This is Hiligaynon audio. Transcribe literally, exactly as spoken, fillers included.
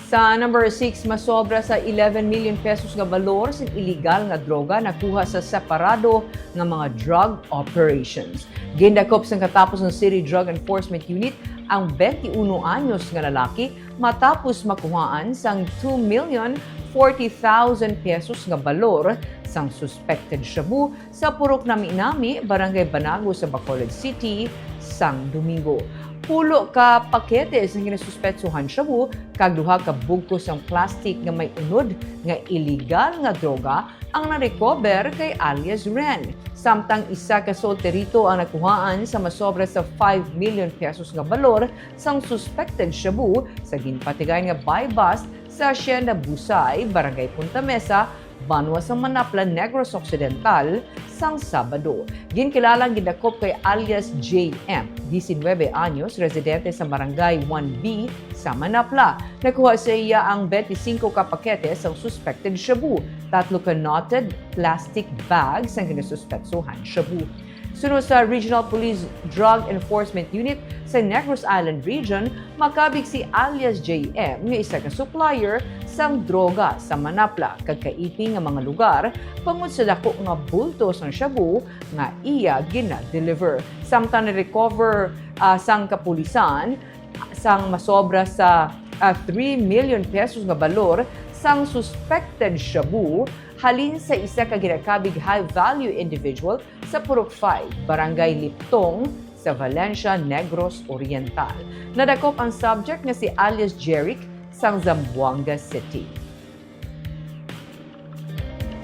Sa number six, masobra sa eleven million pesos nga balor sing iligal nga droga nakuha sa separado nga mga drug operations. Gindakop sang Catapuzon City Drug Enforcement Unit ang twenty-uno anyos nga lalaki matapos makuhaan sang two million forty thousand pesos nga balor sang suspected shabu sa Purok Nami-Nami, Barangay Banago sa Bacolod City, sang Domingo. Pulo ka pakete sang ginasuspetsohan shabu kag duha ka bugkos sang plastic nga may unod nga iligal nga droga ang na-recover kay alias Ren. Samtang isa ka solterito ang nakuhaan sa masobra sa five million pesos nga balor sang suspected shabu sa ginpatigayon nga buy-bust sa Hacienda Busay, Barangay Punta Mesa, banwa sang Manapla, Negros Occidental, sang Sabado. Ginkilala ang gidakop kay alias J M, diecinuebe anyos, residente sa Barangay one B sa Manapla. Nakuha sa iya ang twenty-cinco ka pakete sang suspected shabu, tatlo ka knotted plastic bag sang ginasuspetsohan shabu. Suno sa Regional Police Drug Enforcement Unit sa Negros Island Region, makabig si alias J M nga isa ka supplier sang droga sa Manapla kag kaiping nga mga lugar bangod sa dako nga bulto sang shabu nga iya gina-deliver. Samtang na-recover, ah, sang kapulisan sang masobra sa, ah, three million pesos nga balor sang suspected shabu halin sa isa ka ginakabig high-value individual sa Purok five, Barangay Liptong, sa Valencia, Negros Oriental. Nadakop ang subject nga si alias Jeric sang Zamboanga City.